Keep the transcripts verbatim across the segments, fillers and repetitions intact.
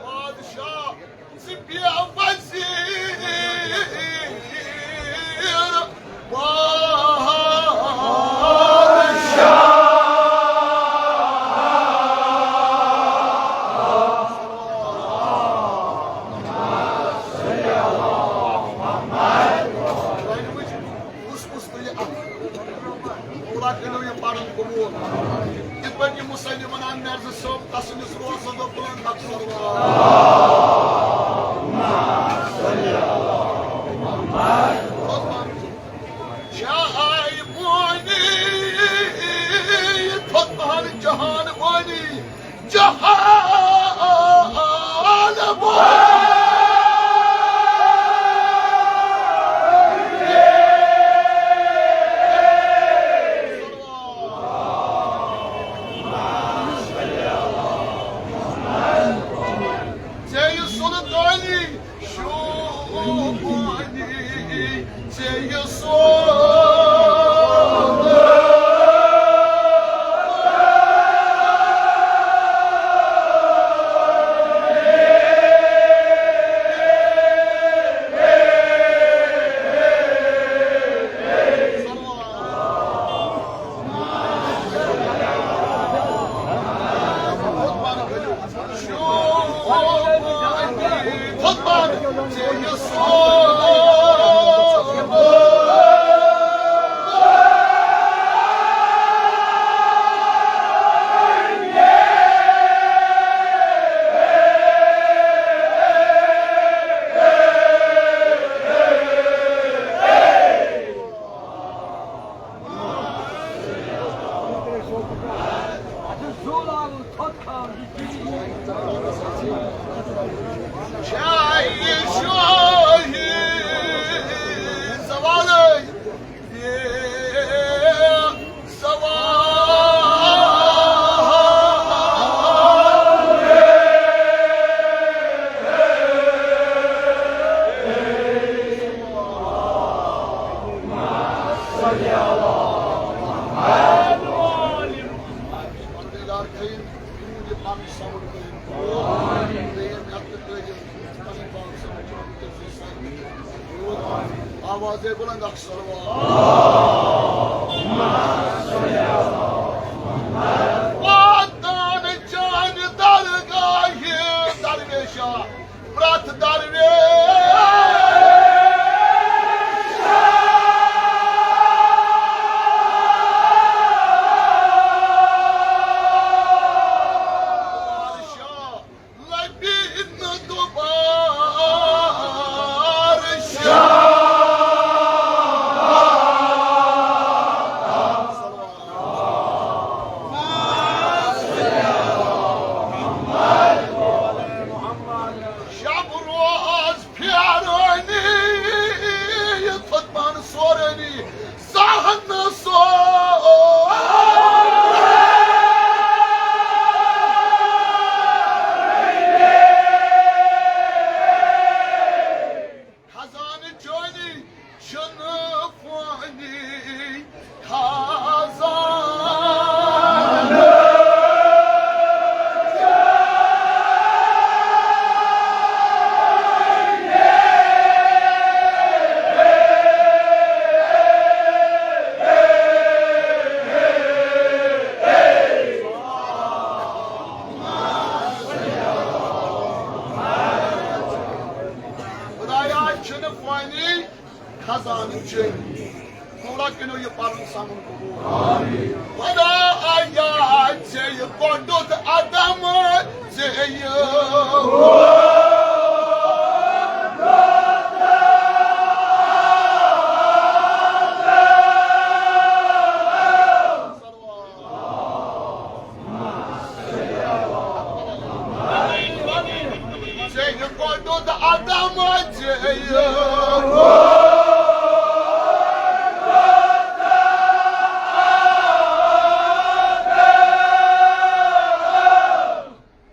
بادشاہ، ژٕ بیٚہہ وزیر بادشاہ۔ کُس کُس تُلہِ اَتھ؟ تھوڑا کٔرِو یہِ پَرُن قبوٗل۔ یِتھ پٲٹھۍ یہِ مُصنِف وَنان، مرزٕ صٲب، تَسٕنٛدِس روزَس دۄہ بُلنٛد اَکھ صلوات۔ جاے بونی، تھوٚد پَہَن جہان بونی۔ جہان ژےٚ یہِ سُلطٲنی شوٗبانی۔ پروردگار کریم، تُہُنٛد یہِ پَنُن صبر کٔرِتھ۔ بیٚیہِ یِم ہٮ۪تھ تہٕ کٲلِتھ پَنٕنۍ پان سَمجھان تہٕ سُہ سَمجھِ۔ آوازے بُلنٛد اَکھ صلوات۔ واتان چانہِ درگاہہِ درویشا۔ پرٛٮ۪تھ درویش لَبہِ نہٕ دوبارٕ شاہ۔ شب روز پھیرٲنی، یہِ تھوٚد پان سورٲنی، زانٛہہ نہٕ سورٲنی۔ خزانہٕ چٲنی چھُنہٕ فٲنی۔ خزانہٕ۔ چھِ۔ مولا کٔرِو یہِ پَرُن سَمُن قبوٗل۔ وَلا آیا ژےٚ یہِ گۄڈُت عدم ژےٚ یہِ۔ ژےٚ یہِ گۄڈُت عدم ژےٚ یہِ۔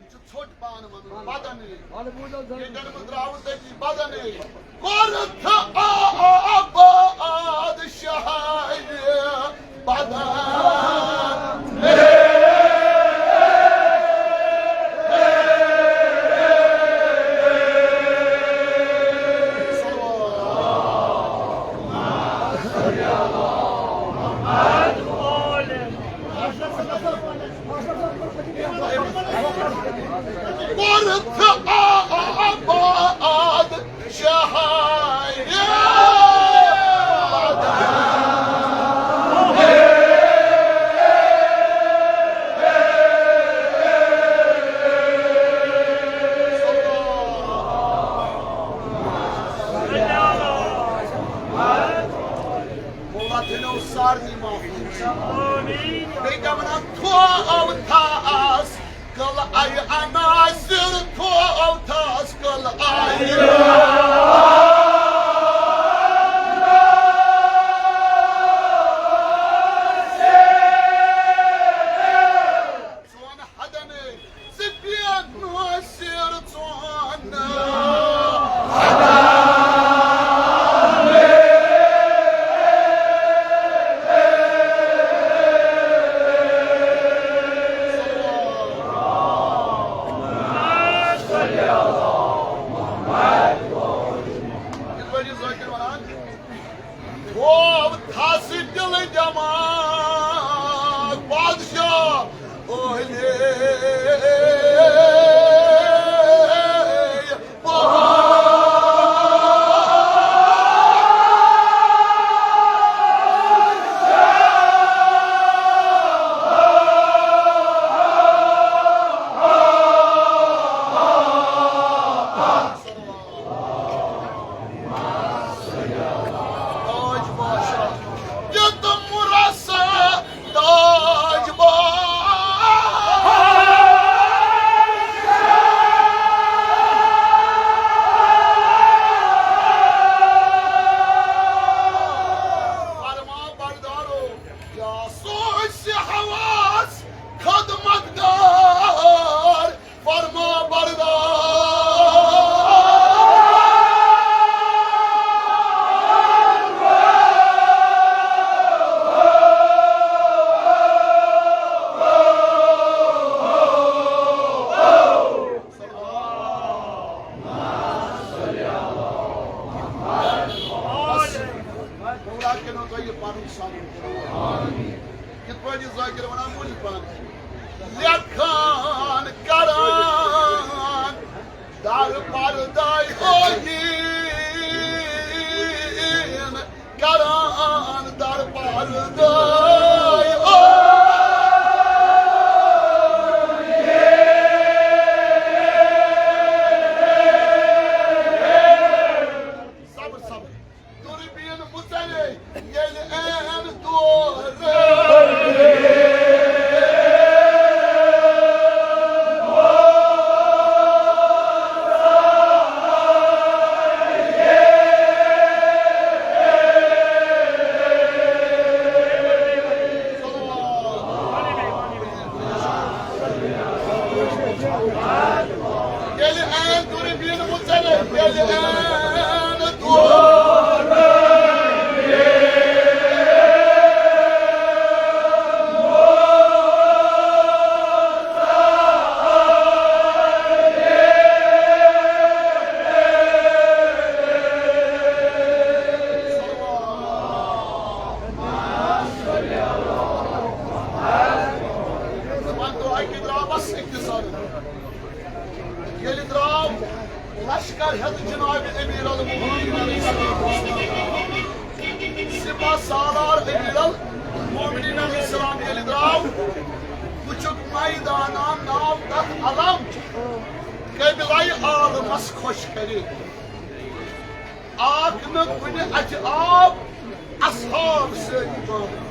یہِ چھُ ژھوٚٹ پانہٕ وَنُن، بدن۔ ییٚتٮ۪ن بہٕ درٛاوُس تٔتی بدن۔ کوٚرُتھ آباد شہرِ بدن۔ کوٚرُتھ آباد شہرِ۔ مولا تھٲینو سارنٕے معاف۔ بیٚیہِ کیٛاہ وَنان؟ تھوو تھَس کلہٕ اَیہِ عناصر، تھوو تھَس کلہٕ اَیہِ۔ ژون حدن سپید ناصر ژون۔ یِتھ پٲٹھۍ یہِ ذٲکِر وَنان۔ ہوو تھس دِلہٕ دٮ۪ماغ بادشاہ اہلِ پہاڑ۔ تاج بادشاہ، دیُتم رسا تاج بادشاہ۔ فرما بردارو، یا سوز حواس خدمتگار۔ فرما بردار۔ مولا کٔرِو تۄہہِ یہِ پَنُن سَمُن۔ یِتھ پٲٹھۍ یہِ ذٲکِر وَنان، بوٗزِو پانہٕ۔ لیکھان کران در پرداے ٲییٖن، کران در پرداے ٲییٖن۔ صبر، صبر۔ دوربین مُژرے ییٚلہِ عین دورٕ۔ ییٚلہِ عین دوربین مُژرے، ییٚلہِ عین دورٕ۔ وَنتو اَکہِ درٛاو بس اختصار۔ ییٚلہِ درٛاو لشکر ہٮ۪تھ جناب امیر المومنین علیہ السلام، سالار امیر المومنین علیہ السلام ییٚلہِ درٛاو، وٕچھُکھ میدانہ ناو تتھ علم، قبلہ عالمس خۄش کرِ۔ آکھ نہٕ کُنہِ اَتہِ آب، اصحاب سٲری بابر۔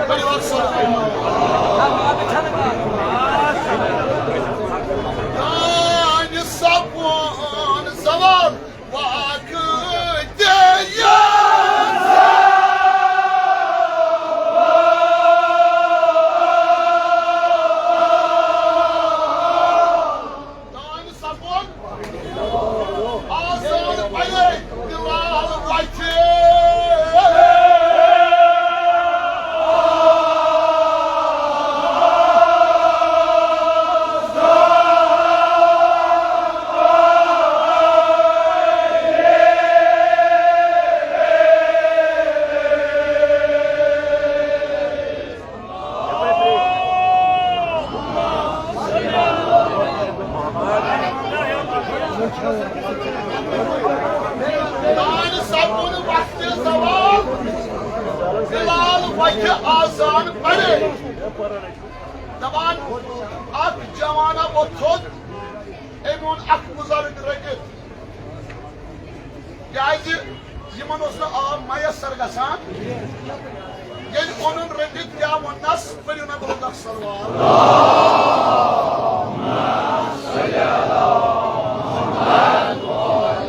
پٔرِو حظ سورہ۔ دانہِ سپون زوال واقع تیز۔ دانہِ سپون آزاد پرے بلال وتھِ۔ دانہِ سپُن وقتِ زوال، بلال وتھِ آزان پرے۔ دپان، اکھ جوانا ووٚتھ تھوٚد، أمۍ اوٚن اکھ بُزرگ رٔٹِتھ۔ کیازِ یِمن اوس نہٕ آب میسر گژھان۔ ییٚلہِ اوٚنُن رٔٹِتھ، کیٛاہ ووٚننس؟ پٔرِو نا برونٛہہ صلوات۔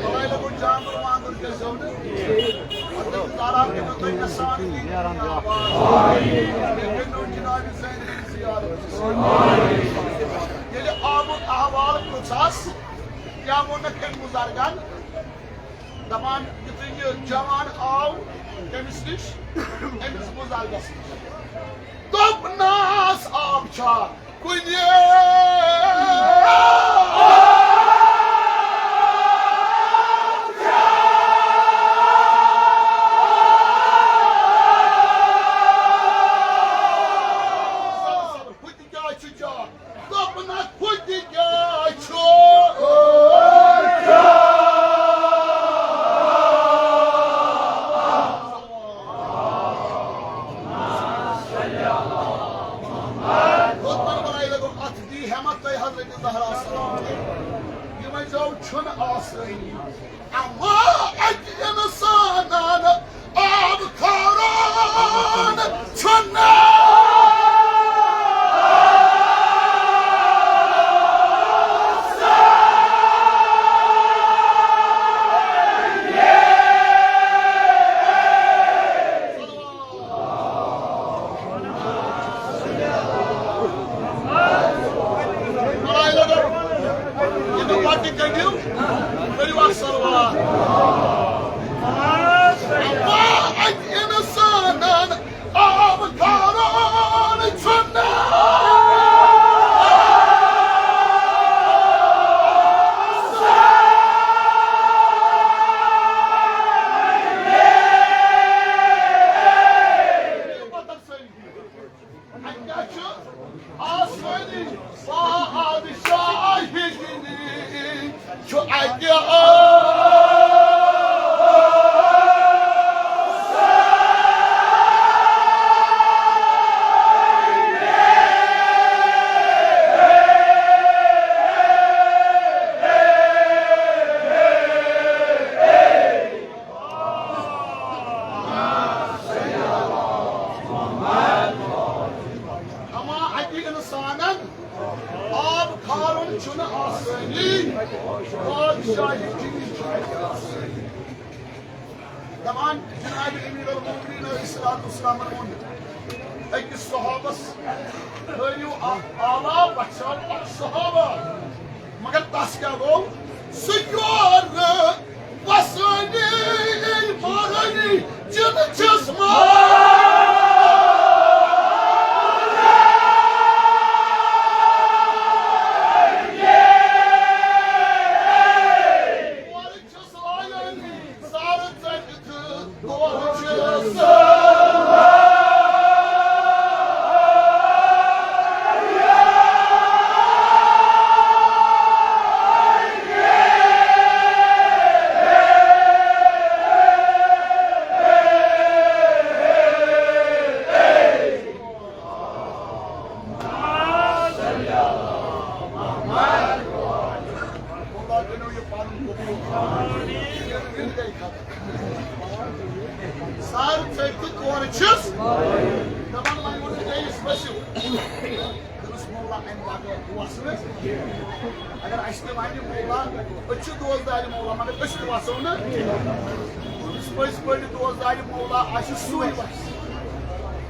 خداے لگو جانور وانور کٔرۍ زیو نہٕ۔ زاران کٔرِو تُہۍ نٮ۪صان کِہیٖنۍ۔ ییٚلہِ آبُک احوال پرٛژھس، کیٛاہ ووٚنکھ أمۍ بُزرگن؟ دپان، یُتھُے یہِ جوان آو کٔمِس نِش؟ أمِس بُزرگس نِش۔ دوٚپنس، آب چھا کُنہِ؟ ہُتہِ کیٛاہ چھُ چاکھ؟ دوٚپنَکھ، ہُتہِ کیٛاہ چھُ؟ ہُتھ پر بنٲیِو اَتھ دی ہٮ۪مَتھ تۄہہِ حضرت زہرا سلام۔ یہِ ؤنۍزیو چھُنہٕ آسٲنی۔ اما اَتہِ اِنسانَن آب کھاران چھُنہٕ۔ یہِ نہٕ پتہٕ کٔنِو، کٔرِو اکھ صلوات۔ اما اَتہِ اِنسانَن آب کھاران چھُنہٕ۔ اَتہِ کیٛاہ چھُ؟ آسمٲنی بادشاہی چھُ اَتہِ۔ اما اَتہِ اِنسانَن آب کھارُن چھُنہٕ آسٲنی، بادشاہی چیٖز چھُ اَتہِ آسٲنی۔ دَپان جناب امیر المومنین علیہ الصلوۃ والسلامن ووٚن أکِس صحابس، تھٲیِو اکھ آلا، پتہٕ چھُ اکھ صحابہ۔ مگر تس کیٛاہ گوٚو؟ سُہ یور وسٲنی مارٲنی جِن چھِس ماران۔ یورٕ چھِس لایٲنی سارٕ ژٔٹِتھ دۄہ چھِس۔ سر ژٔٹۍ تہٕ تورٕ چھِس۔ دَپان وۄنۍ ووٚن مےٚ بیٚیِس ؤسِو۔ دوٚپُس مولا اَمہِ بغٲر وَسنہٕ۔ اگر اَسہِ تہِ وَنہِ مولا، أسۍ چھِ دوستدارِ مولا، مگر أسۍ تہِ وَسو نہٕ۔ یُس پٔزۍ پٲٹھۍ دوستدارِ مولا آسہِ، سُے وَسہِ۔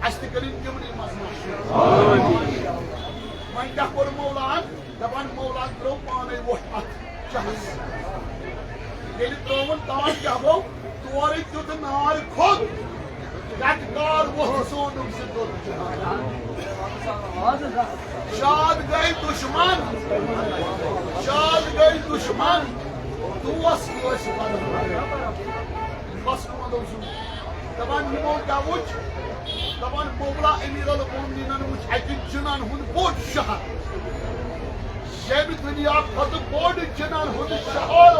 اَسہِ تہِ کٔرِن تِمنٕے منٛز مَشہوٗر۔ وۄنۍ کیٛاہ کوٚر مولاہَن؟ دَپان مولا ترٛٲو پانَے وۄٹھ اَتھ جَہَس۔ ییٚلہِ ترٛٲوٕن، تَتھ کیٛاہ گوٚو؟ تورٕ دیُت نار کھوٚت، کَٹہٕ کار ووٚتھ سونُک زِ دوٚد جَہَس۔ شاد گٔے دُشمَن، شاد گٔے دُشمَن، دوس ٲسۍ وَدان۔ بس محمد اوسُم۔ دَپان یِمو کیٛاہ وُچھ؟ دَپان مولا امیر المومنینن وُچھ اَتہِ جِنن ہُنٛد بوٚڑ شہر۔ ییٚمہِ دُنیا کھۄتہٕ بوٚڑ جِنن ہُنٛد شہر۔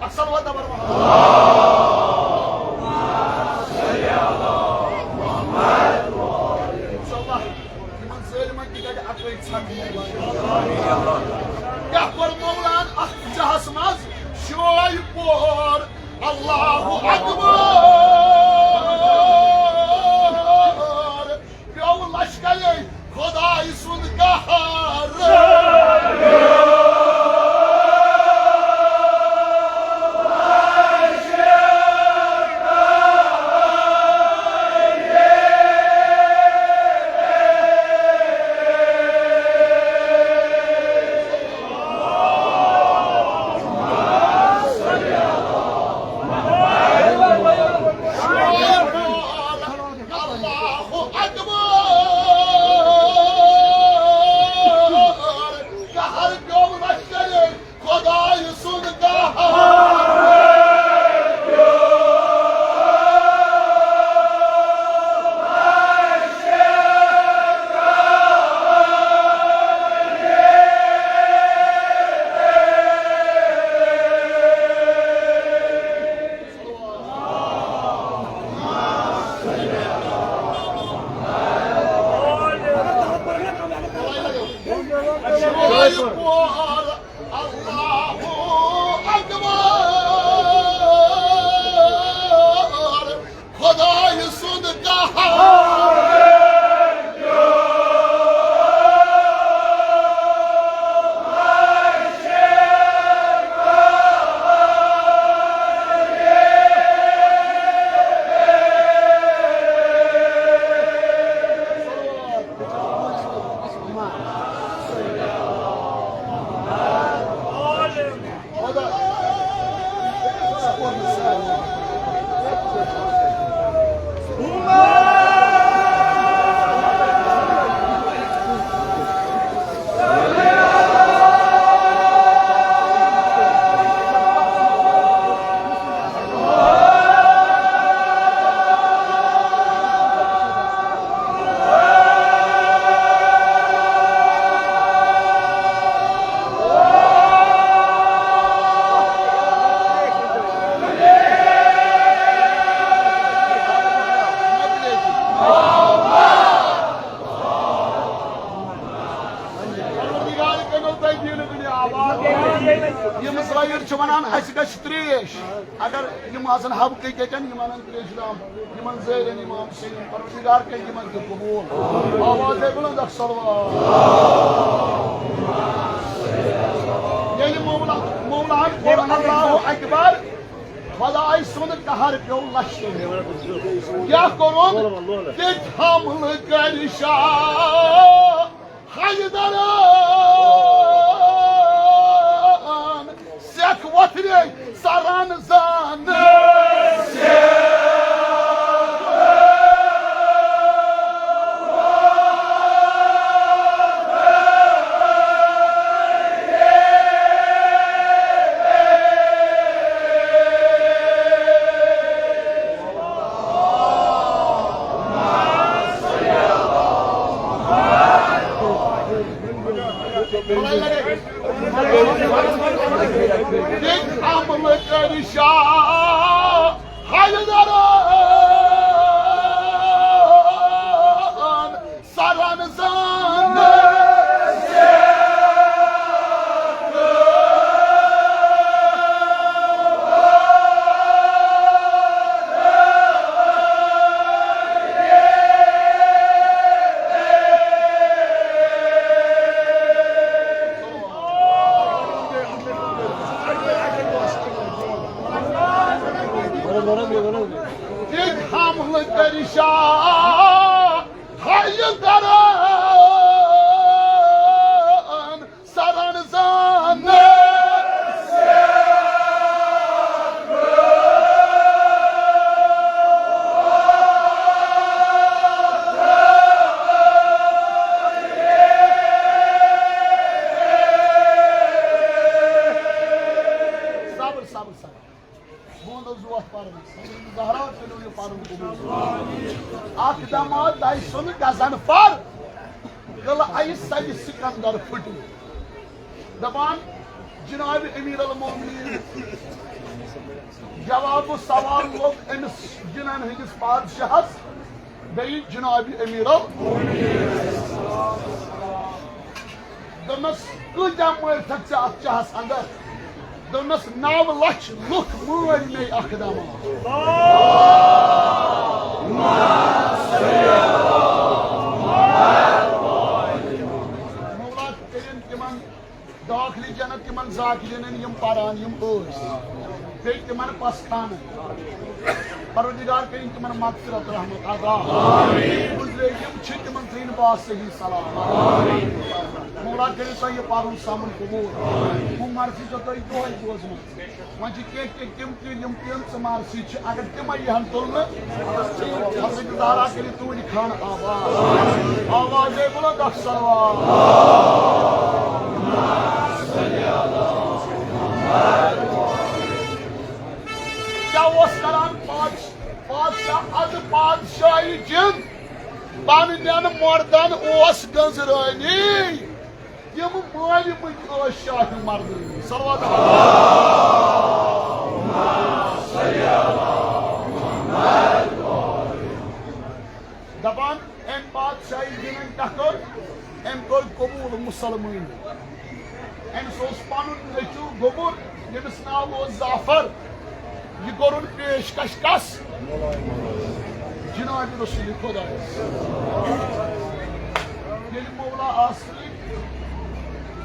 اکھ صلوات دَپان محمد۔ یِمن ظٲلمن تہِ گژھِ اَکٕے ژھٹھ۔ کیٛاہ کوٚر مولان اَتھ جَہَس منٛز؟ شوے پوٚر اللہ اکبر، پیوٚو لشکرِ خدایہِ سُنٛد قہر۔ اللہ اکبر، قہر پیوٚو لشکرِ خدایہِ سُنٛد قہر۔ اللہ اکبر، خدایہِ سُنٛد قہر۔ پروردگار کٔرِو تۄہہِ دیٖنہٕ دُنیا آباد۔ یِم زٲیِر چھِ وَنان، اَسہِ گژھِ ترٛیش۔ اگر یِم آسَن حبقٕکۍ ییٚتٮ۪ن، یِم اَنَن ترٛیش دام، یِمَن زٲیرَن اِمام حُسین، پروردگار کٔرِنۍ یِمَن تہِ قبوٗل۔ آواز ہے بُلند اکھ صلوات۔ ییٚلہِ مولا، مولاہَن کوٚر اللہ اکبر، خدایہِ سُنٛد قہر پیوٚو لشکرِ۔ کیٛاہ کوٚرُن؟ دِتۍ حملہٕ کٔرۍ شاہ حیدرن، سٮ۪کھ وۄتھرے سرن زن۔ دِتۍ حملہٕ کٔرۍ شاہ ییٚتہِ حملہٕ کٔرۍ شاہ حیدرن سرن زانہٕ۔ صبر، صبر، صبر۔ بہٕ وَنہٕ زٕ وَتھ پَرنَس۔ حضرت زہرا کٔرِو یہِ پَرُن قبوٗل۔ اَکھ دَماو دَے سُنٛد گَزَن فَر، قلعہ سَبِ سِکَندَر پھٕٹِو۔ دَپان، جناب امیر المومنین، جواب سوال لوٚگ أمِس جِنَن ہٕنٛدِس بادشاہَس، بیٚیہِ جناب امیر ال-، دوٚپنَس، کۭتیٛاہ مٲرۍ تھکھ ژےٚ اَتھ چاہَس اَندَر؟ دوٚپنَس، نَو لَچھ لُکھ مٲرۍ مےٚ اَکھ دَماو۔ مولا کٔرِن تِمَن دٲخلہِ جنت، تِمَن ذاکرینن یِم پران یِم ٲسۍ، بیٚیہِ تِمَن پسخانن۔ پروردگار کٔرِن تِمَن مغفرت رحمت عطا۔ گُزرے یِم چھِ، تِمَن تھٲیِن باس صحیح سلامت۔ مولا کٔرِو تۄہہِ یہِ پَرُن سَمُن قبوٗل۔ ہُم مرثی چھو تۄہہِ دۄہَے بوزمٕژ۔ وۄنۍ چھِ کینٛہہ کینٛہہ تِم تہِ یِم تِم ژٕ مرثی چھِ، اگر تِمَے یِہَن تُلنہٕ، حضرت زہرا کٔرِو تُہٕنٛدِ خانہٕ آباد۔ آوازے بُلند اکھ صلوات۔ کیٛاہ اوس کران پادش-، پادشاہ؟ اَدٕ پادشاہی جِن بنہٕ نٮ۪ن مردن اوس گٔنزرٲنی۔ یِم مٲلۍ مٕتۍ ٲسۍ شاہہِ مردٲنی۔ صلوات۔ دپان، أمۍ بادشاہی جِنن کیٛاہ کٔر؟ أمۍ کٔر قبوٗل مُسلمٲنی۔ أمِس اوس پنُن نیٚچوٗ گوٚبُر، ییٚمِس ناو اوس زعفر۔ یہِ کوٚرُن پیش کش کس؟ جناب رسول خدایس۔ ییٚلہِ مولا آسہٕ سۭتۍ،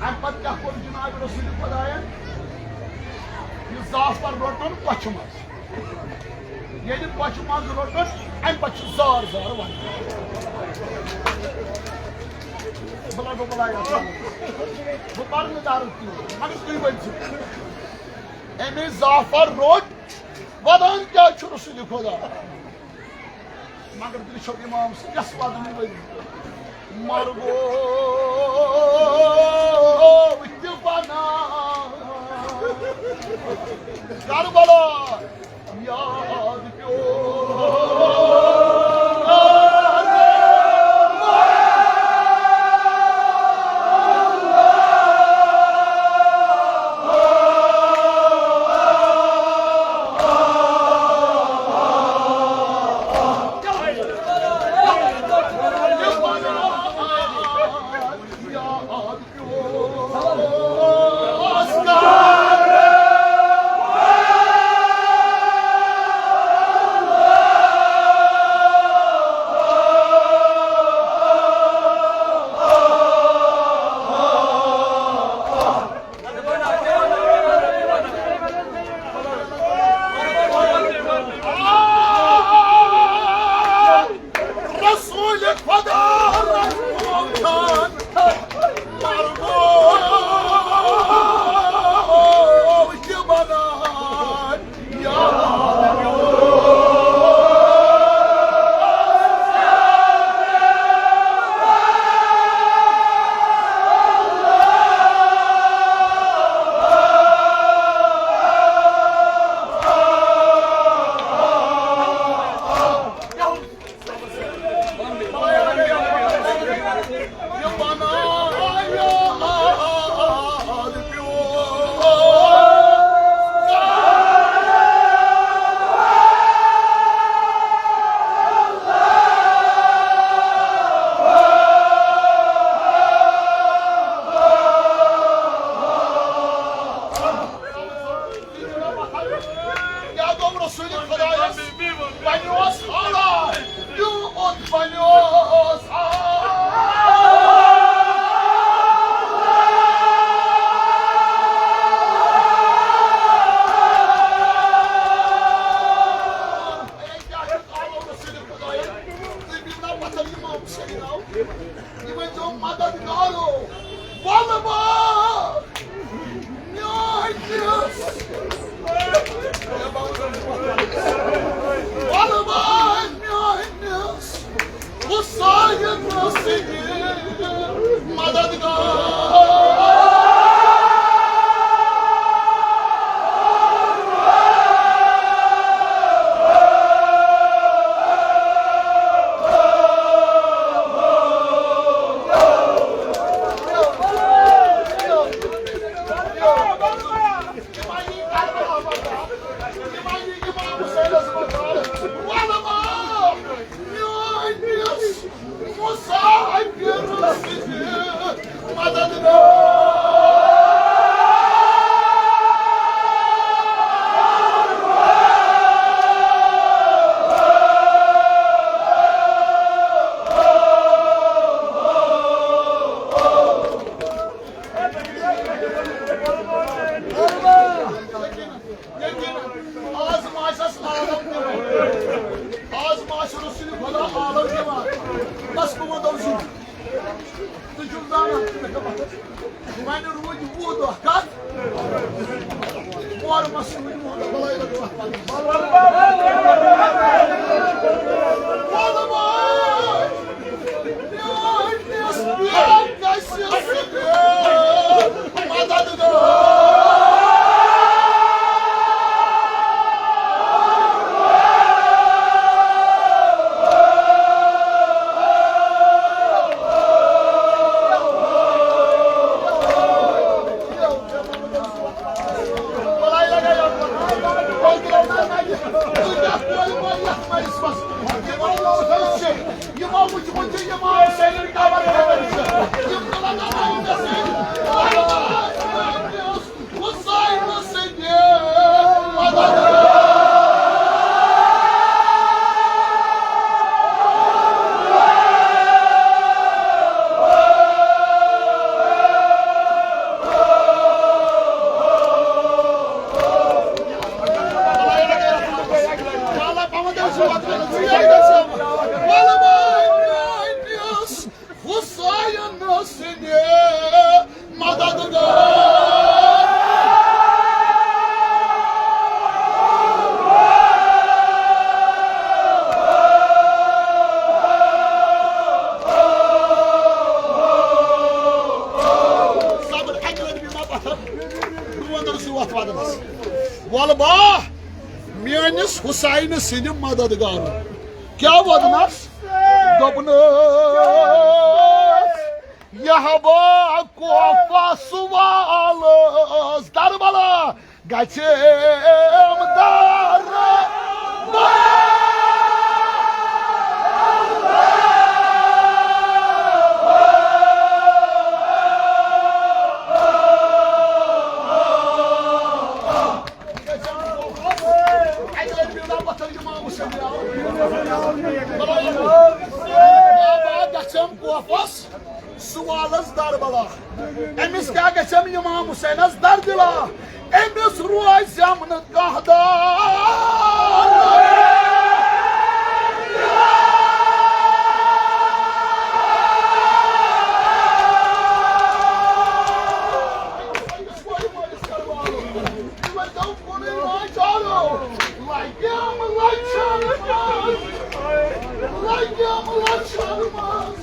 اَمہِ پتہٕ کیٛاہ کوٚر جناب رسول خدایَن؟ یہِ زعفر روٚٹُن کۄچھِ منٛز۔ ییٚلہِ کۄچھِ منٛز روٚٹُن، اَمہِ پتہٕ چھُ زار زار وَنان۔ بہٕ لَگو بَلاے اَتھ۔ بہٕ پَرٕ نہٕ درٕد تیوٗت، مگر تُہۍ ؤنۍ زیو۔ أمۍ زعفر روٚٹ، وَدان کیٛاہ چھُ رسول خدا؟ مگر دِلہِ چھو اِمام سٕنٛدِ یَس وَدنہٕ ؤلۍ۔ مرگو تہِ بَنان کربلا یاد پیوٚو۔ رسول خدا رسول خان مرگو یہِ بنان۔ کیٛاہ گوٚو رسول خدایس؟ وۄنۍ اوس حالات، یوٗت وۄنۍ اوس حالات۔ وۄنۍ روٗدۍ وُہ دۄہ کتھ؟ اورٕ مہ روٗدۍ وُہ دۄہ۔ وَلہٕ وۄنۍ میٲنۍ نٮ۪صبیت گژھِ مددگار۔ یِمو وٕچھمُت چھُ، یِمو حسین کور خبر چھِ۔ یِم تہِ لگان آیہِ مےٚ سۭتۍ۔ حسین سٕنٛدِ مدد۔ حسین سٕنٛدِ مددگار۔ صبر، اَکہِ لَٹہِ بیٚہمہ پَتھر۔ بہٕ وَنہٕ تۄہہِ سُہ وَتھ وَدنَس۔ وَلہٕ با، میٲنِس حُسینہٕ سٕنٛدِ مددگارو۔ کیٛاہ وَدنَس؟ دوٚپنَس، یہِ ہا با کوفہ سُوال ٲس کربلا گژھِ امدار۔ گژھم کوفس سوالس دربلا۔ أمِس کیٛاہ گژھٮ۪م امام حسینس دردلا؟ أمِس روزٮ۪م نہٕ کانٛہہ دار۔ لگٮ۪م لچھن منٛز، لگٮ۪م لچھن منٛز۔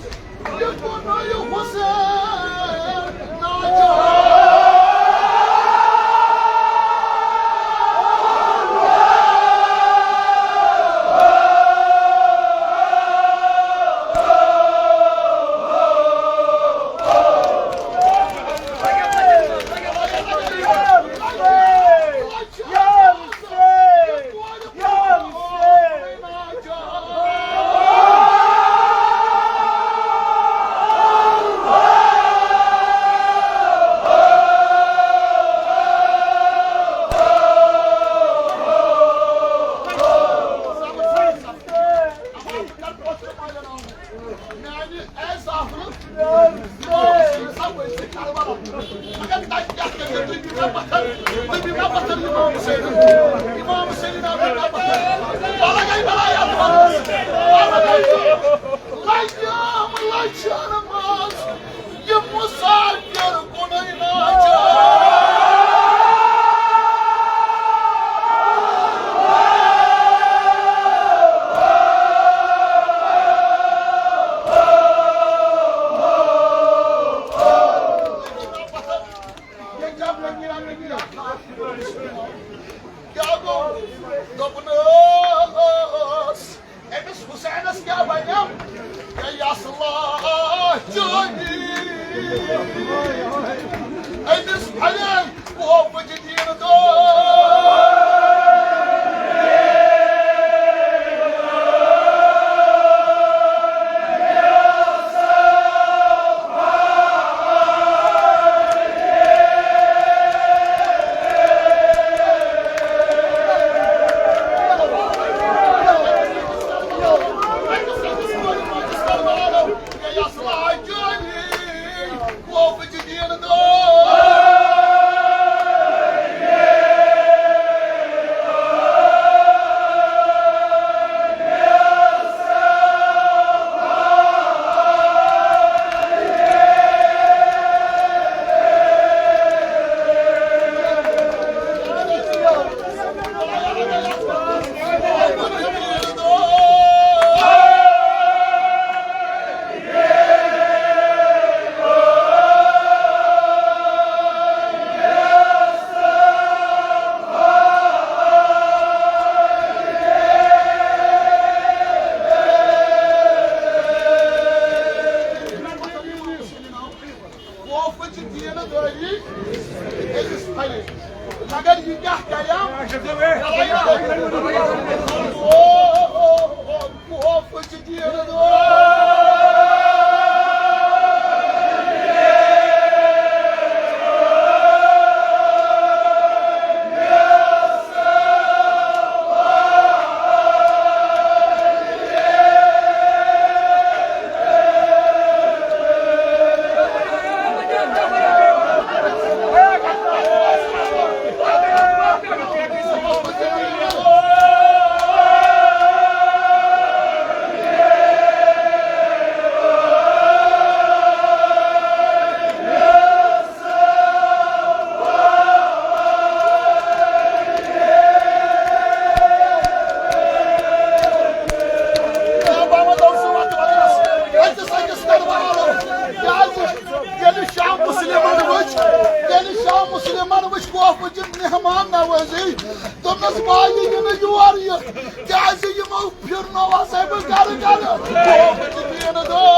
مہمان نوٲزی۔ دوٚپنَس، "وایہِ یہِ نہٕ یور یِتھ، کیٛازِ یِمو پھِرنوو ہسا بہٕ گرٕ گرٕ۔ بہٕ چھُس یِنہٕ دۄہ۔"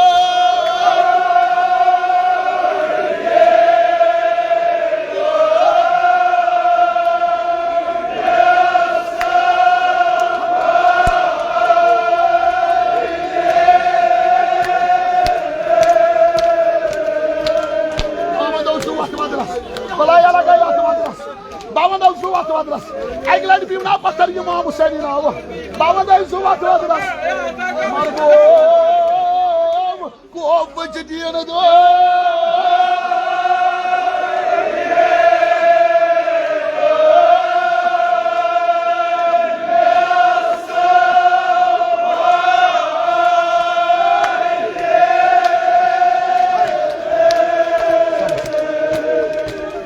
بہٕ وَنہٕ دَو ژٕ وَتھ وَدرَس۔ بَلاے لَگے یَتھ وَدرَس۔ بہٕ وَنہٕ دَو ژٕ وَتھ وَدرَس۔ اَکہِ لَٹہِ پیوٚو نا پَتھر یہِ مامہٕ سٲری ناوٕ۔ بہٕ وَنہٕ دَو ژٕ وَتھ وَدرَس۔ مَرگوم۔ کوف بچدین دو۔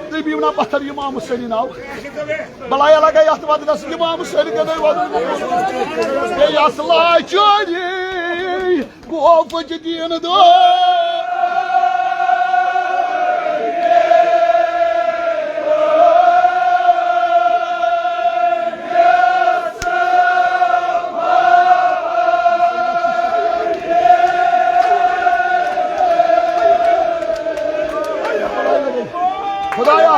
تُہۍ بِہِو نا پتھر اِمام حُسینی ناو۔ بلایا لگا یتھ ودنس اِمام حُسین گنے ودن۔ بیٚیہِ یتھ لاچٲری۔ کوفٕچ دیٖن دۄہ۔ خدایا،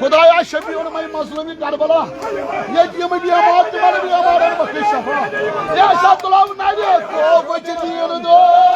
خدایا، شفیع المے مظلوم کربلا۔ ییٚتہِ یِم بیمار، تِمن بیمارن بخش شفا۔ یا سا تُلو نرِ، کوفٕچ دیٖن دۄہ۔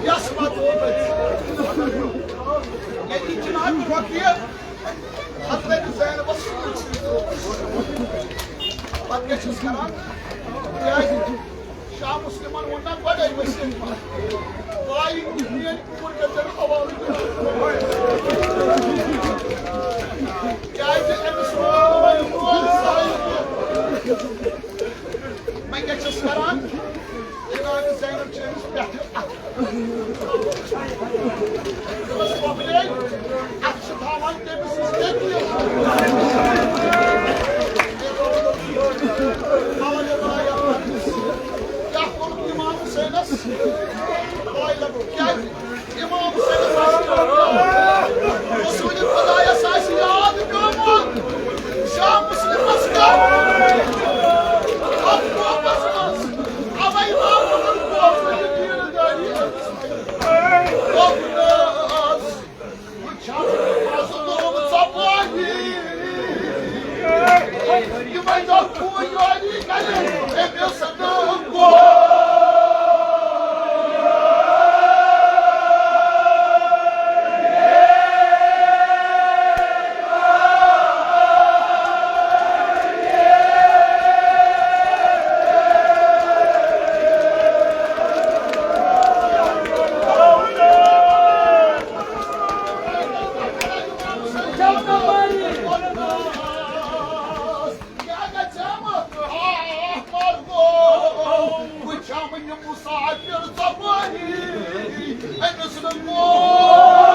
یَس وَتہِ ووت اَسہِ۔ ییٚتہِ چھِنہٕ اَتھ فقیٖر حضرت زینبَس سۭتۍ۔ پَتہٕ کیٛاہ چھِس کَران؟ کیٛازِ؟ شاہ مسلمن ووٚن نا گۄڈے ؤسِتھ پَتھ۔ پاے میٲنۍ کوٗر کٔرۍ زٮ۪ن حوالہٕ۔ کیٛازِ أمِس ووٚن وۄنۍ ووٚن ساے۔ وۄنۍ کیٛاہ چھَس کران؟ جناب زینب چھِ أمِس پٮ۪ٹھٕ اَتھٕ۔ دوٚپمَس، "مۄکلے، اَتھ چھِ تھاوان تٔمِس نِش تٔتی۔" کیٛاہ کوٚرُکھ اِمام حُسینَس؟ پاے لَگو۔ کیٛازِ؟ اِمام حُسینَس آسہِ رسول خۄدایَس آسہِ یاد پیوٚمُت۔ شاہ مُسلِمَس کیٛاہ؟ اَتھ خوفَس منٛز۔ اَوَے آو یِمَن خوف یہِ دیٖنہٕ دٲری۔ دوٚپنَس، وٕچھان مظلوم ژۄپٲرۍ۔ یِمَے دۄہ کوٗر یوری کَرِ أمِس نہٕ گوٚو۔ کیٛاہ گژھِ ہا؟ آہ، مَرگو! وٕچھِ ہا وۄنۍ یہِ مُسافِر ژۄپٲری أمِس نہٕ گوٚو۔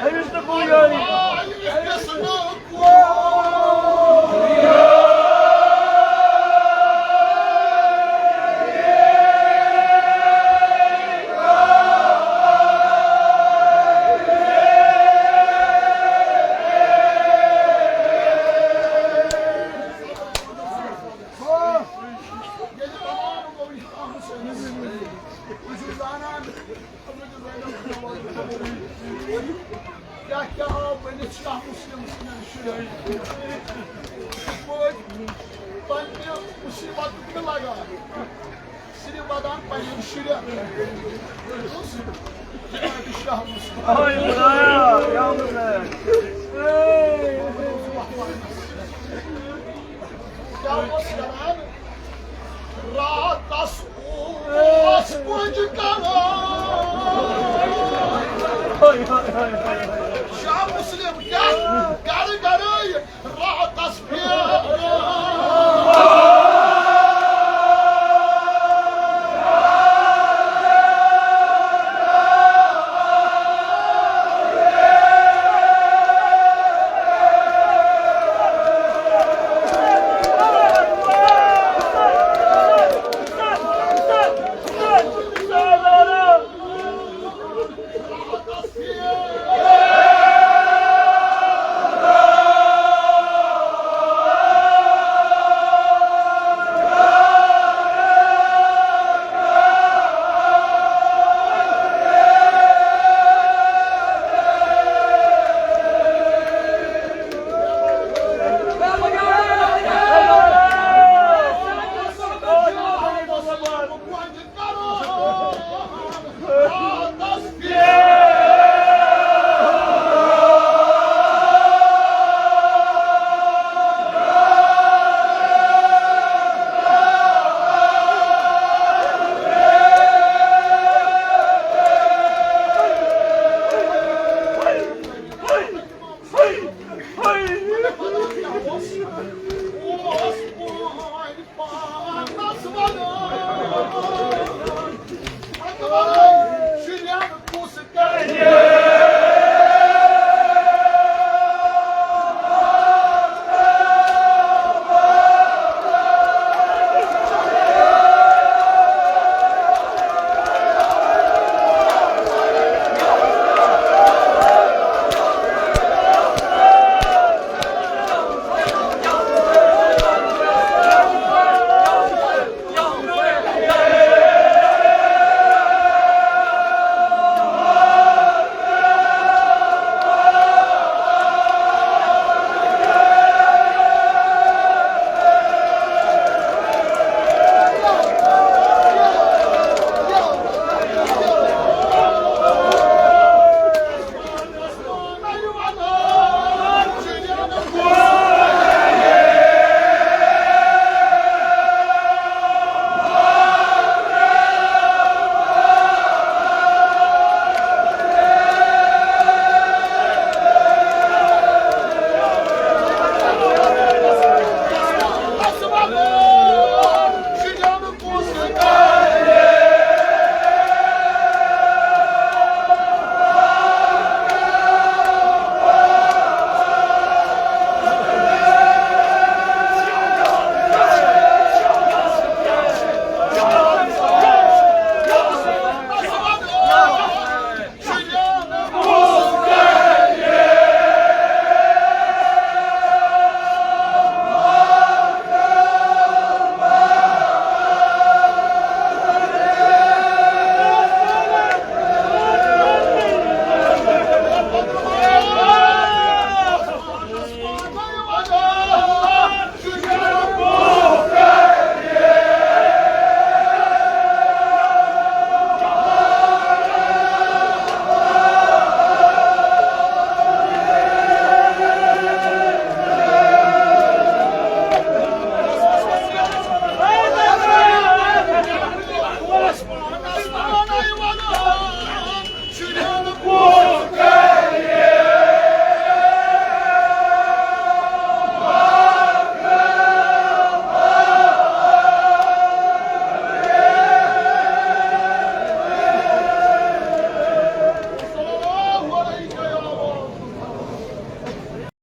أمِس تہٕ گوٚو یٲری۔ ییٚلہِ تمام گوٚو یہِ کَتھ سٲنِس۔ بہٕ چھُس زانان، کیٛاہ کیٛاہ آو بٔنِتھ شاہ مُسلِم سٕنٛدٮ۪ن شُرٮ۪ن۔ یِتھ پٲٹھۍ پننہِ مُصیٖبتُک نہٕ لگان، صرف وَدان پننٮ۪ن شُرٮ۪ن۔ جناب شاہ مُسلِم۔ آے خدایا، یا مُسلِم۔ کیٛاہ اوس کران؟ راتس اوس پُج کران۔ شاہ مُسلِم کیٛاہ؟